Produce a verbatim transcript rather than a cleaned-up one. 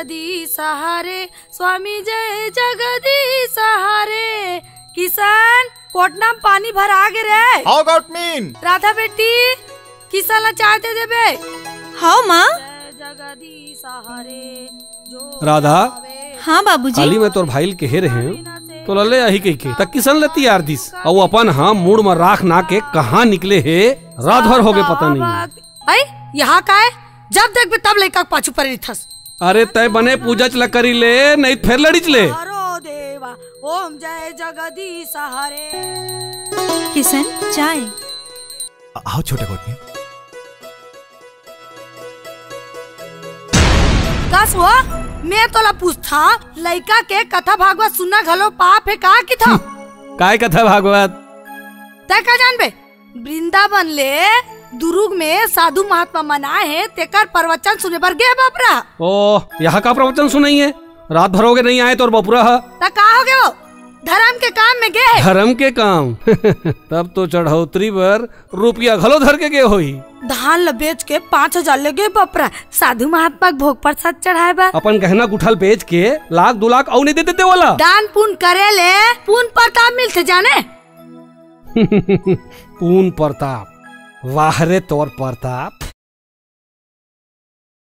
जगदीश हरे, स्वामी जय जगदीश हरे। किशन, कोटना म पानी भर आगे रे। हाव गौतमीन। राधा बेटी, किशन ला चाय दे देबे। हाव माँ। जगदीश हरे। राधा। हाँ बाबूजी। काली मैं तोर भाई ल कहे रहेंव, तोला ले आही कहिके, त किशन ले तियार दिस। अउ अपन ह मुड़ म राख ना के कहाँ निकले हे, रात भर होगे पता नहीं। अई, यहाँ का हे? जब देखबे तब लइका के पाछू परे रहिथस। अरे तैं बने पूजाच ल करी ले, नहीं त फेर लड़ीच ले। हरो देवा, ओम जय जगदीश हरे। किशन, चाय। आओ छोटे कोटनी। कस वो, मैं तोला पूछथंव, लइका के कथा भागवत सुनना घलो पाप हे का किथंव? काय कथा भागवत? तैं का जानबे? वृंदावन ले दुरुग में साधु महात्मा मन आए हे, तेकर प्रवचन सुने बर गे बपरा। ओ, यहाँ का प्रवचन सुनइहे? रात भर होगे नहीं आए तोर बपुरा ह। त का होगे वो? धरम के काम में गे हे। धरम के काम? तब तो चढ़ौतरी बर रुपया घलो धर के गे होही। धान ल बेच के पाँच हजार ले गे बपरा, साधु महात्मा के भोग प्रसाद चढ़ाए बर। अपन गहना गुठल बेच के लाख दू लाख अउ नहीं दे देते वाला। दान पुन करे ले पुन प्रताप मिलथे जाने। पून प्रताप, वाह रे तोर प्रताप।